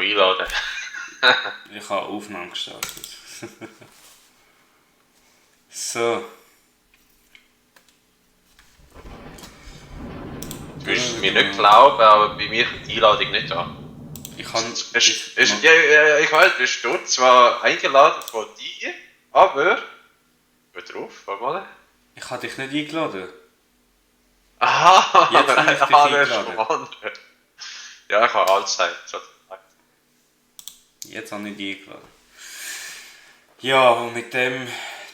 einladen. Ich habe Aufnahme gestartet. So. Du wirst mir nicht glauben, aber bei mir kommt die Einladung nicht an. Ich kann. Ich weiß, du bist dort zwar eingeladen von dir, aber. Geh drauf, warte mal. Ich habe dich nicht eingeladen. Aha, Jetzt habe ich dich eingeladen. Ja, ich habe alles gesagt. Jetzt habe ich dich eingeladen. Ja, und mit dem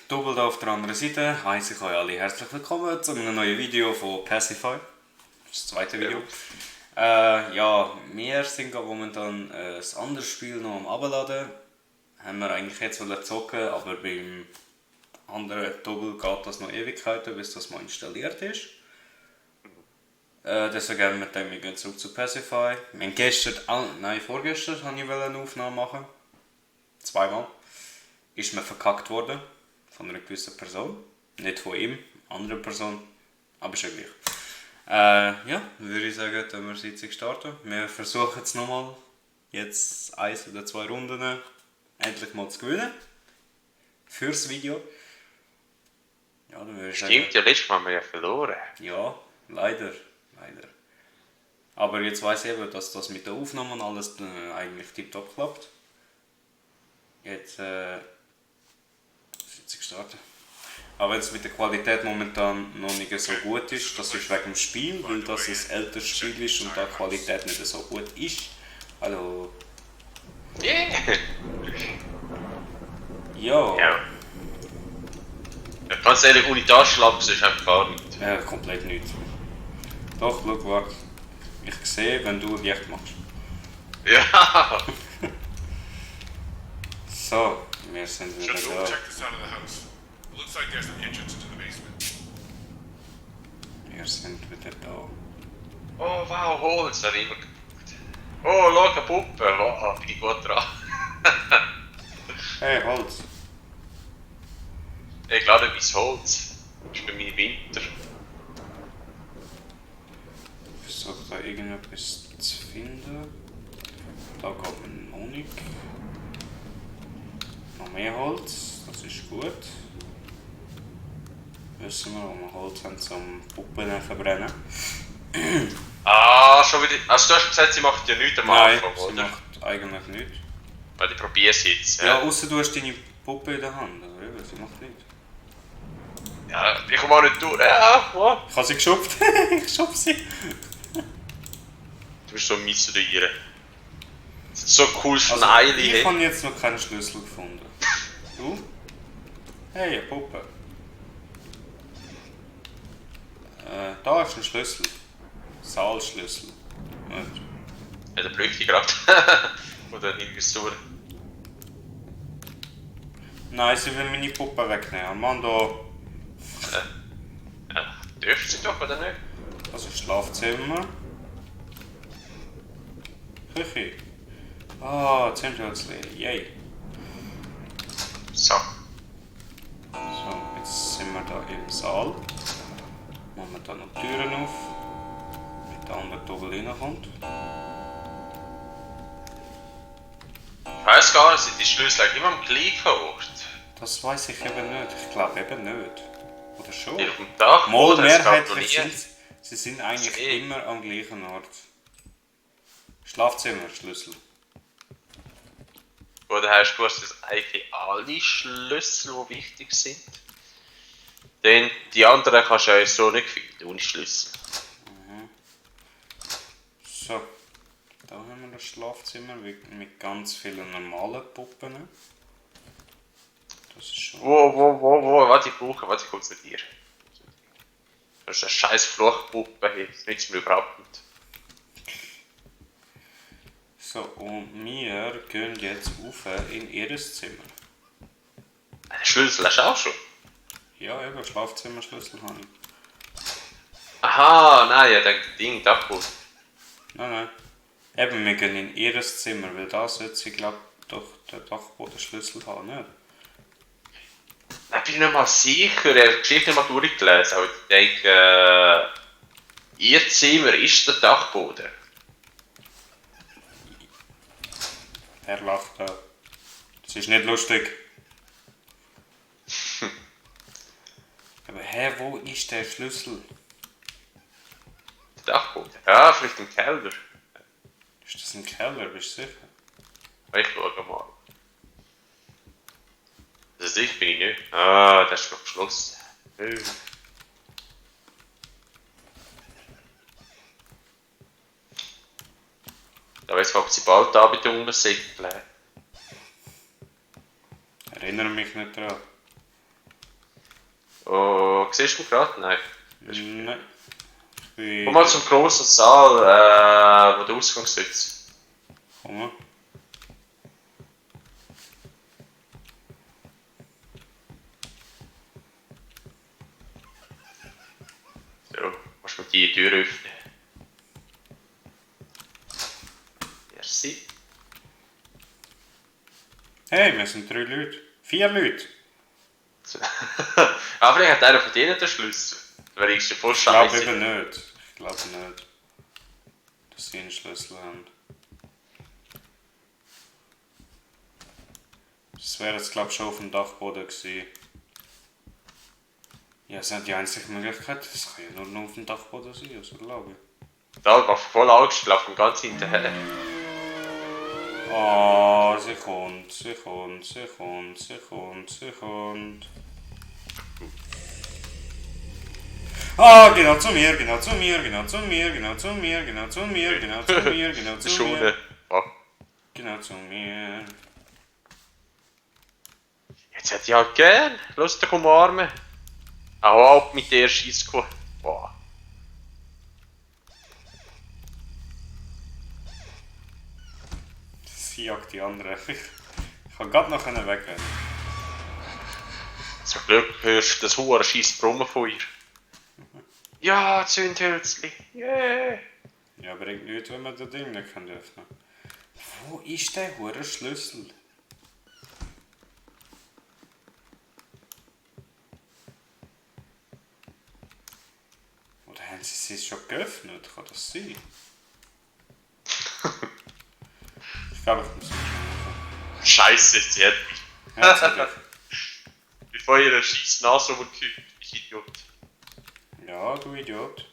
Double da auf der anderen Seite heiße ich euch alle herzlich willkommen zu einem neuen Video von Pacify. Das zweite Video. Ja, wir sind momentan ein anderes Spiel noch am Abladen. Haben wir eigentlich jetzt zocken, aber beim anderen Double geht das noch Ewigkeiten, bis das mal installiert ist. Deswegen mit dem wir gehen zurück zu Pacify. Wir haben vorgestern habe ich eine Aufnahme machen. Zweimal. Ist mir verkackt worden. Von einer gewissen Person. Nicht von ihm, andere Person. Aber schon gleich. Ja, würde ich sagen, dann wir Sitzung starten. Wir versuchen es nochmal. Jetzt 1 oder 2 Runden endlich mal zu gewinnen. Fürs Video. Ja, dann würde ich sagen. Stimmt, ja, letztes Mal haben wir ja verloren. Ja, leider. Aber jetzt weiss ich eben, dass das mit der Aufnahme und alles eigentlich tiptop klappt. Jetzt Sitzung starten. Aber wenn es mit der Qualität momentan noch nicht so gut ist, das ist wegen dem Spiel, weil das ein älteres Spiel ist und da die Qualität nicht so gut ist. Hallo. Yeah. Ja. Ja. Ganz ehrlich, ohne Taschenlampe ist einfach gar nichts. Ja, komplett nichts. Doch, schau, warte. Ich sehe, wenn du Licht machst. Ja. So, wir sind wieder Go da. check this out of the house. It looks like there's an entrance to the basement. Wir sind wieder da. Oh wow, Holz, da habe ich immer geguckt. Oh, schau, eine Puppe. Oh, bin ich gut dran. Hey, Holz. Ich glaube, mein Holz. Das ist bei mir Winter. Ich versuche da irgendetwas zu finden. Da geht man noch nicht. Noch mehr Holz, das ist gut. Wissen wir, wo wir Holz haben zum Puppen verbrennen. Ah, schon wieder. Also, du hast gesagt, sie macht ja nichts am Nein, Anfang, sie oder? macht eigentlich nichts. Weil ich probiere es jetzt. Ja, außer du hast deine Puppe in der Hand. Oder eben, sie macht nichts. Ja, ich komme auch nicht durch. Ja, wow. Ich habe sie geschupft. Ich schupf sie. Du bist so mies zu ihr. Das ist so ein cooles Also, Schneili. ich habe jetzt noch keinen Schlüssel gefunden. Du? Hey, eine Puppe. Da ist ein Schlüssel. Saalschlüssel. Nicht? Ja, der bräuchte ich gerade. Oder irgendwie so. Nein, sie will meine Puppe wegnehmen. Amanda, Ja, dürfen sie doch, oder nicht? das ist Schlafzimmer. Küche. Ah, Zimtwechsel. Yay. So. So, jetzt sind wir da im Saal. Machen wir da noch die Türen auf. Damit der andere Double reinkommt. Ich weiss gar nicht, sind die Schlüssel eigentlich immer am gleichen Ort? Das weiß ich eben nicht. Ich glaube eben nicht. Oder schon? Auf dem Dach? Mal oder? Es mehrheitlich gab noch nie. sind sie sind eigentlich Eh. immer am gleichen Ort. Schlafzimmer, Schlüssel. Oder hast du das eigentlich alle Schlüssel, die wichtig sind? Denn die anderen kannst du ja so nicht finden, ohne Schlüssel. So, da haben wir das Schlafzimmer mit ganz vielen normalen Puppen. Das ist schon... Wo, warte, ich komme zu dir. Das ist eine scheiß Fluchpuppe hier, das nützt mir überhaupt nicht. So, und wir gehen jetzt rauf in ihr Zimmer. Den Schlüssel hast du auch schon? Ja, eben, Schlafzimmerschlüssel habe ich. Aha, nein, ja, der Ding, Dachboden. Nein. Eben, wir gehen in ihr Zimmer, weil da sollte sie, glaube ich, doch den Dachbodenschlüssel haben, nicht? Ich bin nicht mal sicher, ich habe die Geschichte nicht mal durchgelesen, aber ich denke, ihr Zimmer ist der Dachboden. Der lacht da. Das ist nicht lustig. Aber hä, wo ist der Schlüssel? Der Dachboden. Ja, vielleicht im Keller. Ist das im Keller, bist du sicher? Ich schaue mal. Also sicher bin ich nicht. Ah, das ist noch geschlossen. Da weiss ich, ob sie bald da bitte rumsitteln. Erinnere mich nicht daran. Oh, siehst du mich gerade? Nein. Nein. Komm mal zum grossen Saal, wo der Ausgang sitzt. Komm mal. So, musst du mir die Tür öffnen. Merci. Hey, wir sind 3 Leute. 4 Leute. Aber vielleicht hat einer von denen den Schlüssel. Weil ich voll Ich glaube scheiße. eben nicht. Ich glaube nicht, dass sie einen Schlüssel haben. Das wäre jetzt glaube ich schon auf dem Dachboden gewesen. Ja, das ist die einzige Möglichkeit. Das kann ja nur noch auf dem Dachboden sein, also glaube ich. Da war voll Angst, ich laufe ganz hinterher. Ah, sie kommt, sie kommt, sie kommt, sie kommt, sie kommt. Ah, genau zu mir, genau zu mir, genau zu mir, genau zu mir, genau zu mir, genau zu mir, genau Die zu Schule. mir. Oh. Genau zu mir. Jetzt hätte ich halt gern Lust dich umarmen. Hau ab mit der Scheisskuh. Boah. Sie jagt die andere. Ich kann gerade noch wegrennen. Zum Glück hörst du das hohe scheiß Brummen von ihr. Ja, Zündhölzli. Yeah. Ja, bringt nichts, wenn man das Ding nicht öffnen kann. Wo ist der hure Schlüssel? Oder haben sie es schon geöffnet? Kann das sein? Ich glaube, ich muss es schon Scheiße, sie hat mich. machen. Bevor ihre scheiß Nase rumgekühlt. Ich Idiot. Ja, du Idiot.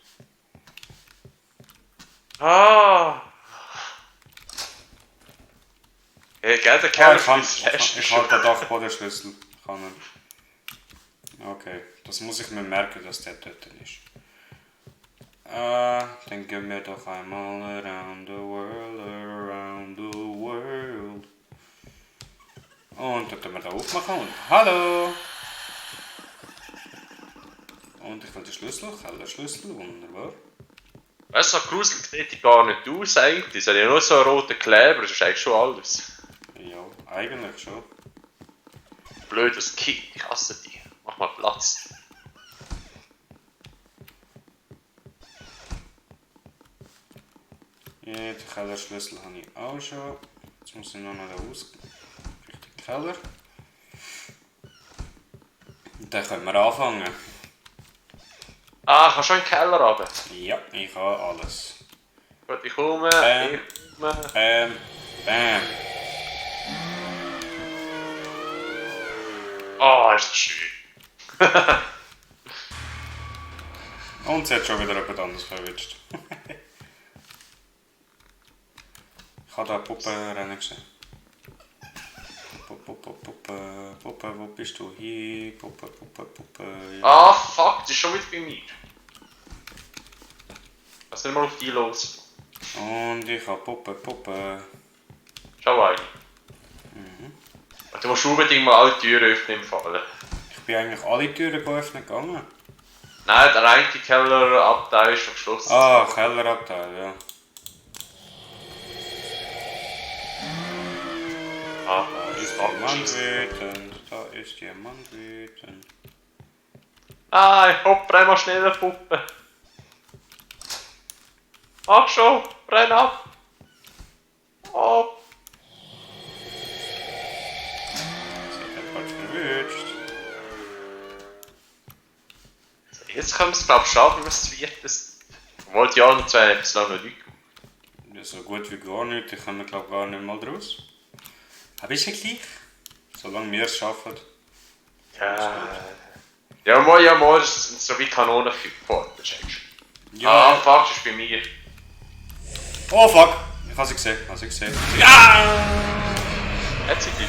Ah. Gell, der Ah, Kerl ich habe ist den Dachbodenschlüssel. Kann er. Okay, das muss ich mir merken, dass der dort ist. Dann gehen wir doch einmal around the world, around the world. Und dann können wir da aufmachen und hallo! Und ich will den Schlüssel, Kellerschlüssel, wunderbar. Weißt du, so gruselig sieht die gar nicht aus eigentlich. Sie hat ja nur so einen roten Kleber, das ist eigentlich schon alles. Ja, eigentlich schon. Blödes Kind, ich hasse dich. Mach mal Platz. Ja, den Kellerschlüssel habe ich auch schon. Jetzt muss ich noch den Richtung Keller. Und dann können wir anfangen. Ah, kannst du schon in den Keller runter? Ja, ich habe alles. Gut, ich komme, Ähm. ich komme. Bam. Oh, ist das schön. Und sie hat schon wieder jemand anderes verwitscht. Ich habe da Puppenrennen gesehen. Puppe, wo bist du hier? Puppe. Ja. Ah, fuck, das ist schon wieder bei mir. Lass nicht mal auf die los. Und ich habe Puppe. Schau mal. Du musst unbedingt mal alle Türen öffnen im Fall. Ich bin eigentlich alle Türen geöffnet gegangen. Nein, der eine Kellerabteil ist schon geschlossen. Ah, Kellerabteil, ja. Ah, Da ist jemand wütend, da ist jemand wütend. Nein, hopp, brenn mal schneller, Puppe. Ach schon, brenn ab. Hopp. Sie hat halt verwünscht. Jetzt können wir es, glaube ich, schaffen, wenn wir es viertes. Obwohl die anderen zwei haben es noch nicht gemacht. Ja, so gut wie gar nicht, ich komme glaube gar nicht mal draus. Aber ist ja gleich. Solange wir es schaffen. Ja, mal ist es so wie Kanone für Porter, checkst du? Ja. Fuck, das ist bei mir. Oh fuck! Ich habe sie gesehen, Ja! Hat sie dich?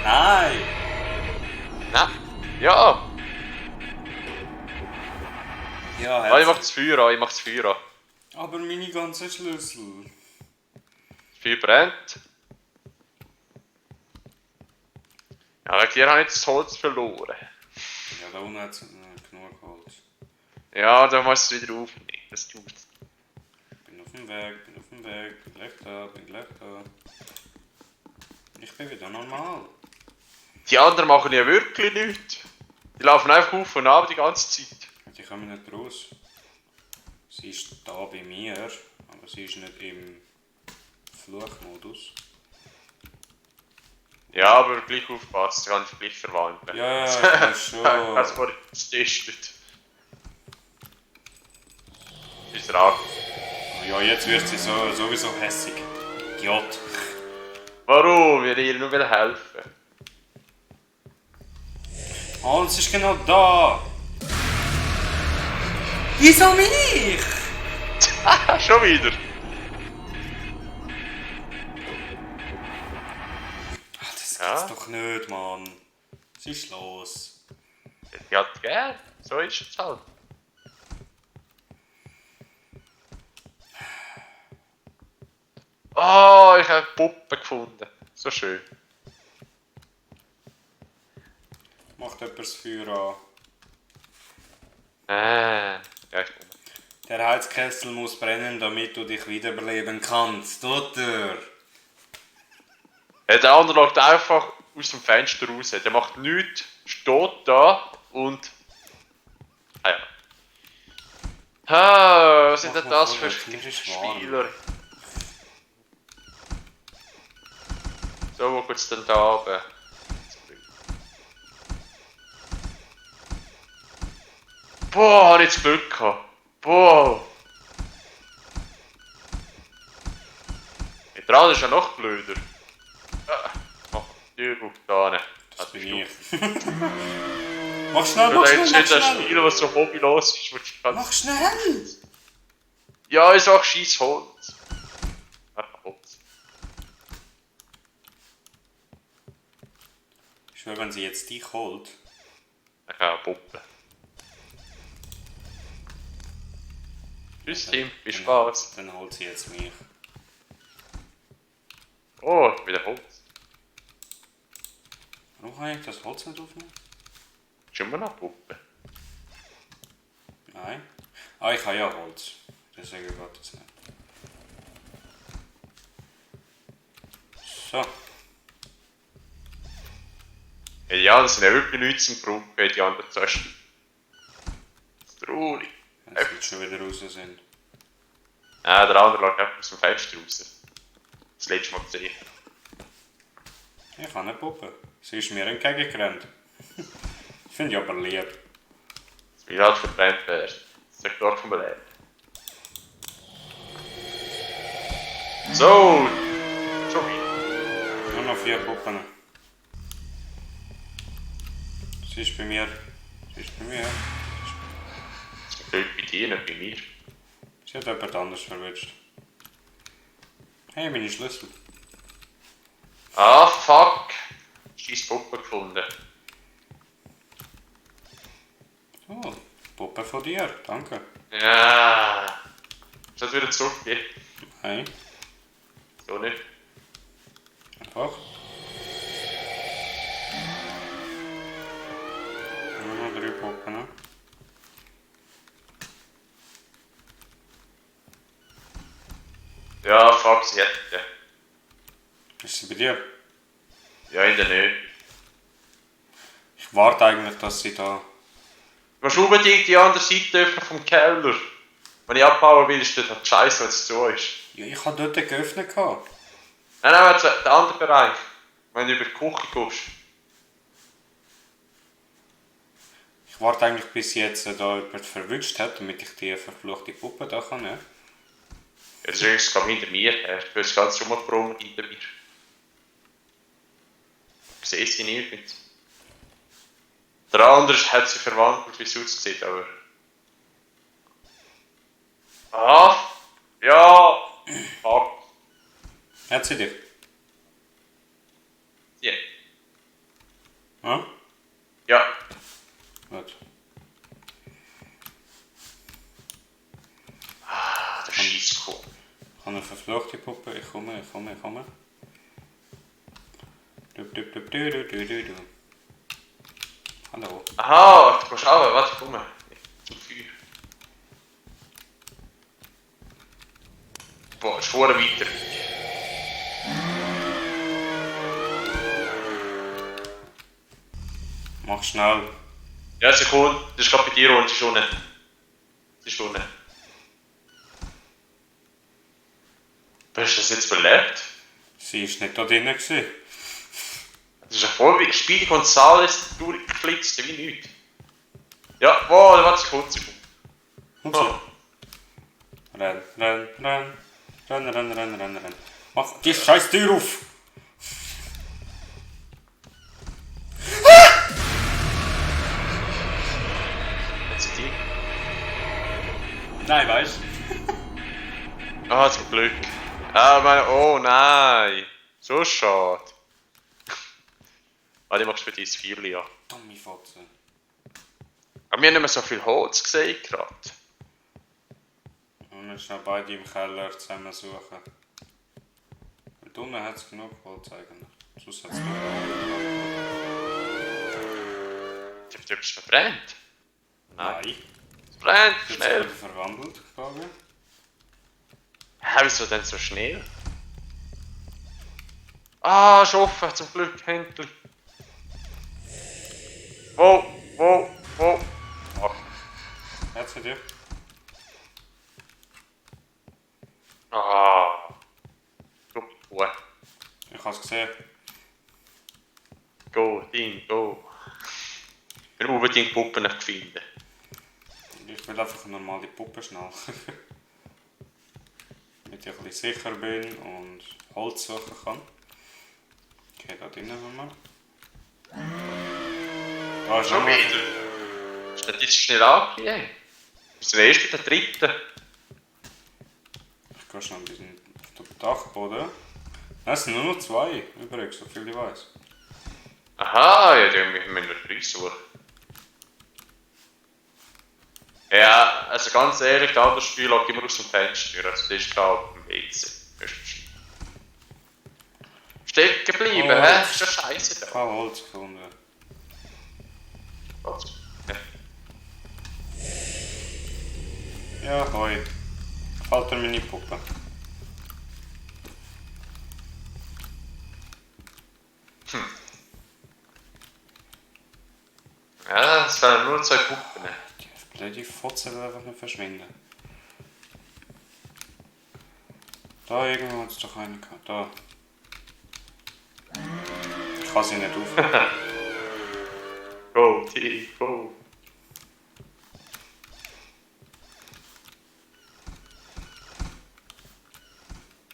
Nein! Nein? Ja! Ja, Ich mach hat das Feuer an, sie. Aber meine ganzen Schlüssel. Das Feuer brennt. Ja, wegen dir habe ich das Holz verloren. Ja, da unten hat es genug Holz. Ja, dann musst du es wieder aufnehmen. Das tut. Bin auf dem Weg, bin gleich da. Ich bin wieder normal. Die anderen machen ja wirklich nichts. Die laufen einfach auf und ab die ganze Zeit. Die kommen nicht raus. Sie ist da bei mir, aber sie ist nicht im Fluchmodus. Ja, aber gleich aufpassen, kann ich gleich verwandeln. Ja, das schon. Ich habe es vorhin getestet. Ist rau. Ja, jetzt wird sie sowieso hässig. Idiot. Warum? Wir ihr nur helfen. Hans ist genau da. Wieso mich? Schon wieder. Ach, das Ja. gibt's doch nicht, Mann. Was ist los? Ich halt gern. So ist es halt. Oh, ich habe Puppe gefunden. So schön. Macht jemand das Feuer an. Ja, ich komme. Der Heizkessel muss brennen, damit du dich wiederbeleben kannst, oder? Der andere schaut einfach aus dem Fenster raus. Der macht nichts, steht da und. Ah ja. Was sind Mach denn mal das für vorwärts, mir ist warm. Spieler? So, wo geht's denn da oben? Boah, hab ich jetzt Glück gehabt. Boah. Der andere ist ja noch blöder. Mach die Tür auf da hin. Das bin ich. Mach schnell, Du mach denkst schnell, nicht, das Spiel, was so hobbylos ist, wo du kannst. Mach schnell! Ja, ich sag scheiß Holz. Holz. Ich schwöre, wenn sie jetzt dich holt. Ich habe eine Puppe. Tschüss Tim, viel Spaß. Dann holt sie jetzt mich. Oh, wieder Holz. Warum kann ich das Holz nicht aufnehmen? Ist immer noch eine Puppe. Nein. Ah, ich habe ja Holz. Deswegen geht das nicht. So. Hey, ja, das sind ja wirklich nichts zum Brauchen, die anderen Zösten. Das ist traurig. Wenn sie jetzt schon wieder raus sind. Ja, der andere schaut einfach aus dem Fenster raus. Das letzte Mal gesehen. Ich habe eine Puppe. Sie ist mir entgegengerannt. Ich finde ich aber lieb. Das will halt verbrennt werden. Das ist dort vom Leben. So! Schon wieder. Nur noch 4 Puppen. Sie ist bei mir. Sie ist bei mir. Das ist bei dir, nicht bei mir. Sie hat jemand anders verwünscht. Hey, meine Schlüssel. Ah, fuck! Scheiß Puppe gefunden. Oh, Puppe von dir, danke. Ja. Ist das wieder zurückgehen? Hey, So nicht. einfach. Nur noch 3 Puppen, ne? Ja, fuck, sie hätte. Ist sie bei dir? Ja, in der Nähe. Ich warte eigentlich, dass sie da... Du musst unbedingt die andere Seite öffnen vom Keller. Wenn ich abbauen will, ist das halt scheiße, wenn es zu ist. Ja, ich habe dort geöffnet. Gehabt. Nein, jetzt der andere Bereich. Wenn du über die Küche gehst. Ich warte eigentlich, bis jetzt da jemand verwünscht hat, damit ich die verfluchte Puppe da kann nehmen. Ja, das ist gerade hinter mir her. Du hast ganz rumgebrummt hinter mir. sehe sie nicht. Der andere hat sich verwandelt, wie es aussieht, aber... Ah! Ja! Fuck. Hat sie dich? Ja. Ja? Ja. Gut. Ah, der Scheisskuh. Ich habe eine verfluchte Puppe. Ich komme. Du. Hallo. Aha, du gehst auch, warte, komm. Zum Feuer. Boah, ist vorne weiter. Mach schnell. Ja, Sekunde, das ist gerade bei dir und sie ist unten. Sie ist unten. Hast du das jetzt überlebt? Sie ist nicht da drinnen gewesen. Das ist ja voll wie Speedy Gonzales durchgeflitzt, wie nichts. Ja, wow, warte, Sekunde. Und Oh. so. Renn. Mach, geh scheiß Tür auf! Jetzt sind die. Nein, weißt du? Ah, zum Glück. Ah, meine, oh nein. So schade. Ah, die machst du für dein Vierli, ja. Dumme Fotze. Aber wir haben nicht mehr so viel Holz gesehen gerade. Wir müssen auch beide im Keller zusammen suchen. Und unten hat es genug Holz eigentlich. Sonst hat es nur Ich hab etwas verbrennt. Nein. Es brennt, Jetzt schnell. wurde verwandelt, glaube ich. Hä, wieso denn so schnell? Ah, ist offen, zum Glück, endlich. Wow. Ach. Jetzt für dich. Ah. Gut. Ich habe es gesehen. Go, Team, go. Ich will unbedingt Puppen nicht finden. Ich will einfach eine normale Puppe schnell. Damit ich ein bisschen sicher bin und Holz suchen kann. Okay, da drinnen mal. Da ist Schon nochmal. wieder. Ist das jetzt schnell angegeben? Wir sind erst bei der dritten. Ich gehe schnell ein bisschen auf den Dachboden. Nein, es sind nur noch 2 übrigens, so viel ich weiß. Aha, ja, die müssen wir 3 suchen. Ja, also ganz ehrlich, das andere Spiel lag immer aus dem Fenster. Also das ist klar am WC. Stecken geblieben, Oh. hä? Ist ja scheiße da. Ich habe Holz gefunden. Ja. Ja, hoi. Gefällt dir meine Puppe? Ja, es wären nur 2 Puppen. Die blöde Fotze will einfach nicht verschwinden. Da irgendwo hat es doch einen gehabt. Da. Ich kann sie nicht auf. Go, T, go.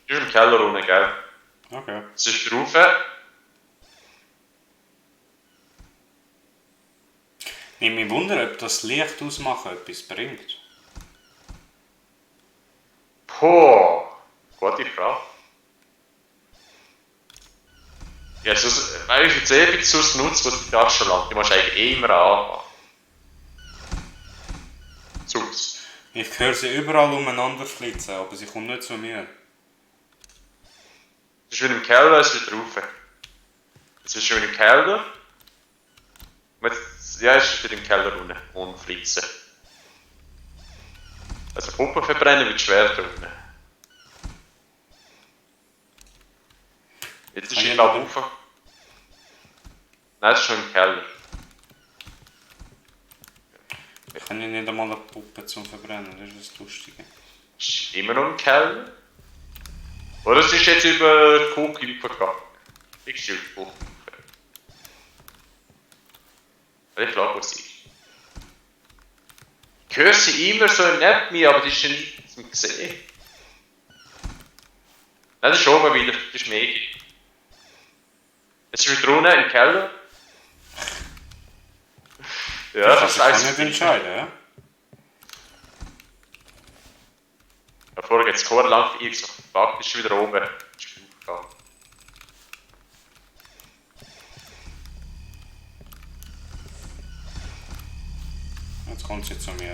Du bist im Keller unten, gell? Okay. Es ist drauf. Ich mich wundern, ob das Licht ausmachen etwas bringt. Boah, gute Frage. Ja, sonst, weil ich jetzt ewig sonst nutze, was die Taschenlampe, die musst du eigentlich immer anmachen. Sonst. Ich höre sie überall umeinander flitzen, aber sie kommt nicht zu mir. Es ist wieder im Keller, es ist wieder rauf. Es ist schon im Keller. Und jetzt, ja, es ist wieder im Keller unten und flitzen. Also Puppen verbrennen wird schwer da unten. Jetzt ist sie glaube rauf. Nein, es ist schon im Keller. Ich kann ja nicht einmal eine Puppe zum Verbrennen, das ist das Lustige. Ist immer noch im Keller. Oder es ist jetzt über die Kuhkühe gegangen. Ich stehe die Kuhkühe. Ich frage, wo sie ist. Ich höre sie immer so neben mir, aber die ist ja nicht zum Sehen. Nein, das ist schon mal wieder, das ist Medi. Es ist wieder unten im Keller. Ja, Das das kann heisst, nicht entscheiden, ja? Vorher geht es lang für X. Fuck, ist wieder oben. Ist aufgegangen. Jetzt kommt sie zu mir.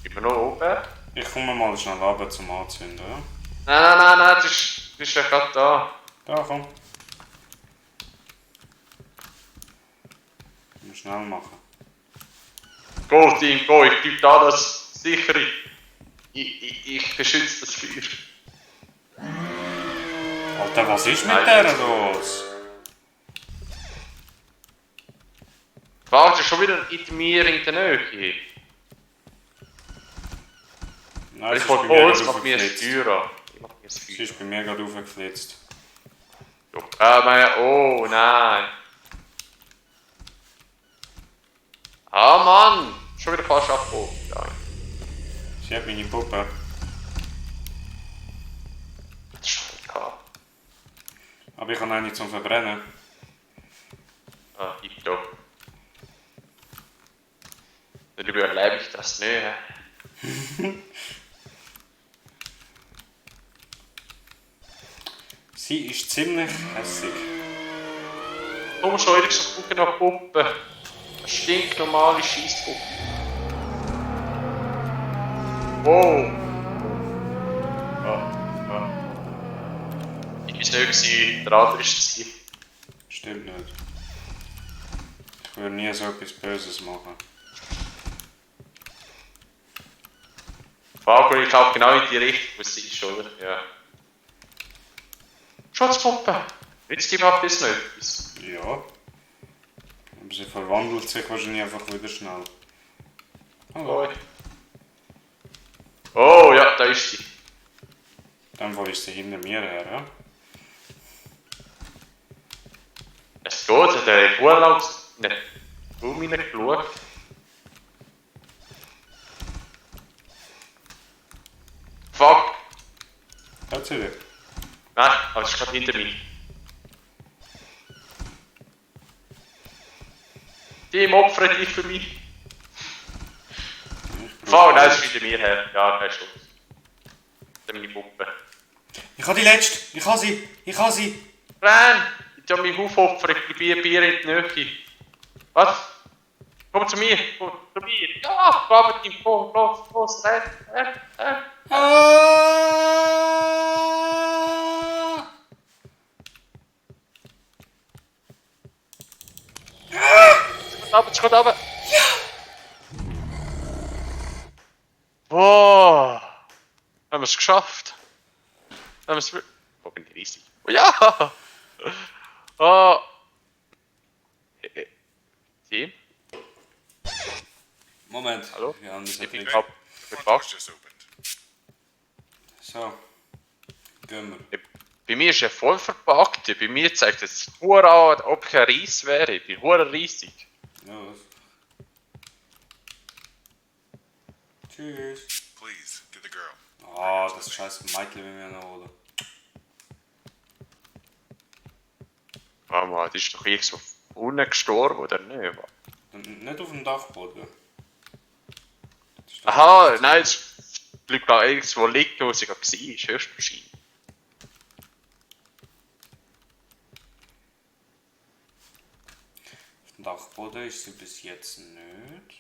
Immer noch oben? Ich komme mal schnell runter zum Anzünden, ja? Nein, das ist ja gerade da. Da, komm. Muss schnell machen. Go, Team, go, ich gebe da das sichere. Ich beschütze das Feuer. Alter, was ist mit Nein. der los? Warte, schon wieder in mir in der Nähe. Nein, Ich sie ist wollte bei mir Holz, gerade mach mir ein aufgeflitzt. Feuer an. Ich mach mir ein Sie Feuer. ist bei mir gerade aufgeflitzt. Oh nein. Ah Mann, schon wieder fast abgehoben. Sie hat meine Puppe. Das ist schon gehabt. Aber ich habe eine zum Verbrennen. Ah, tipptopp. Dann überlebe ich das nicht. Sie ist ziemlich hässig. Komm schon, ich so gucken nach Puppen. Eine stinknormale Scheisspuppe. Wow. Ich war nicht gewesen, der andere war es. Stimmt nicht. Ich würde nie so etwas Böses machen. Falco, ich glaube genau in die Richtung, wo sie ist, oder? Ja. Schutzpuppe! Nützt die überhaupt bis noch etwas? Ja. Aber sie verwandelt sich wahrscheinlich einfach wieder schnell. Hallo. Oi. Oh ja, da ist sie. Dann wo ist sie hinter mir her, ja? Es geht, der hat urlaub nicht geschaut. Fuck! Hat sie dich? Nein, aber es ist gerade hinter mir. Die opfert dich für mich. Fuck, nein, es ist hinter mir her. Ja, kein Schluss. Das ist meine Puppe. Ich habe die letzte! Ich habe sie! Ich habe sie! Renn! Ich habe mich aufopfert, ich probiere Bier in die Nähe. Was? Komm zu mir! Komm zu mir! Ja! Komm mit ihm! Los! Renn! Ah! Es kommt runter! Ja! Wow! Haben wir es geschafft? Haben wir es wirklich... Wo bin ich riesig? Oh, ja! Oh! Team? Moment. Hallo? Wir haben das Ich nicht bin richtig. gerade Front gebackt. door's just opened. So. Gehen wir. Bei mir ist er voll verpackt. Bei mir zeigt es hure an, ob ich ein Reis wäre. Ich bin hure riesig. Ja, was? Tschüss. Please, get the girl. Ah, das scheiß Mädchen will wir noch holen. Mama, die ist doch irgendwo unten gestorben, oder nicht? Nicht auf dem Dachboden. Das ist doch- Aha, nein, es bleibt da irgendwo liegen, wo sie gerade war. Höchstwahrscheinlich. Auf dem Dachboden ist sie bis jetzt nicht.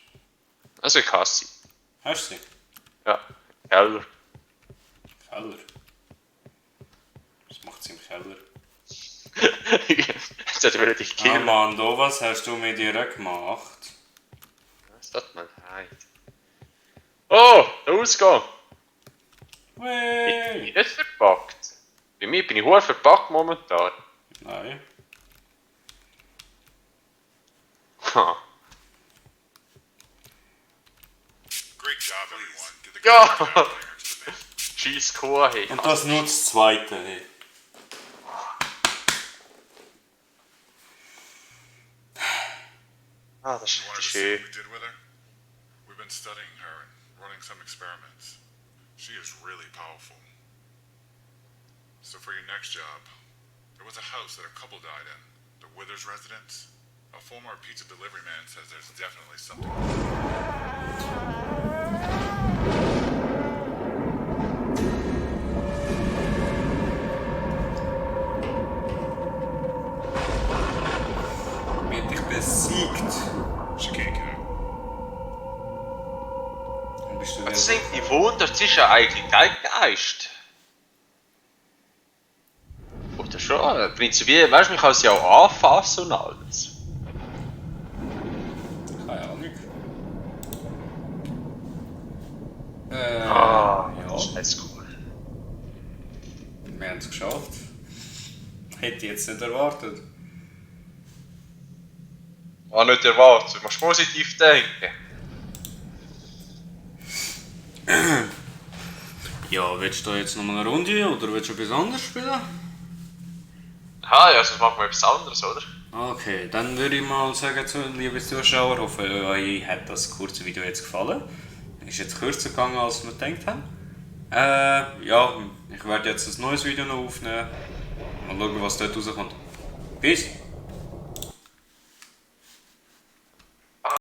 Also ich hasse sie. Hast du sie? Ja, Keller. Keller. Was macht sie im Keller? Jetzt hätte ich dich Ah killen. Mann, da was hast du mit ihr gemacht? Was tut mir leid. Oh, der Ausgang. Ich bin Wey! nicht verpackt. Bei mir bin ich hure verpackt momentan. Nein. Ha. Great job, everyone. Get the girl Ja. out of there to the base. Scheiß Kuh, hey. Und das nur das zweite. Hey. Ah, das You wanted ist to see schön. what we did with her? We've been studying her and running some experiments. She is really powerful. So for your next job, There was a house that a couple died in, the Withers residence. A former pizza delivery man says there's definitely something. Mir hat dich besiegt. She can't get out. Und bist du Das wieder... sind die Wunder, das ist ja eigentlich kein Geist. Oder schon? Prinzipiell, weißt du, man kann es ja auch anfassen und alles. Keine Ahnung. Ah, ja. scheiß cool. Wir haben es geschafft. Hätte ich jetzt nicht erwartet. Ah, nicht erwartet, du musst positiv denken. Ja, willst du jetzt nochmal eine Runde oder willst du etwas anderes spielen? Ah ja, sonst machen wir etwas anderes, oder? Okay, dann würde ich mal sagen zu liebe Zuschauer, hoffe euch hat das kurze Video jetzt gefallen. Ist jetzt kürzer gegangen als wir gedacht haben. Ja, ich werde jetzt ein neues Video noch aufnehmen. Mal schauen was dort rauskommt. Peace!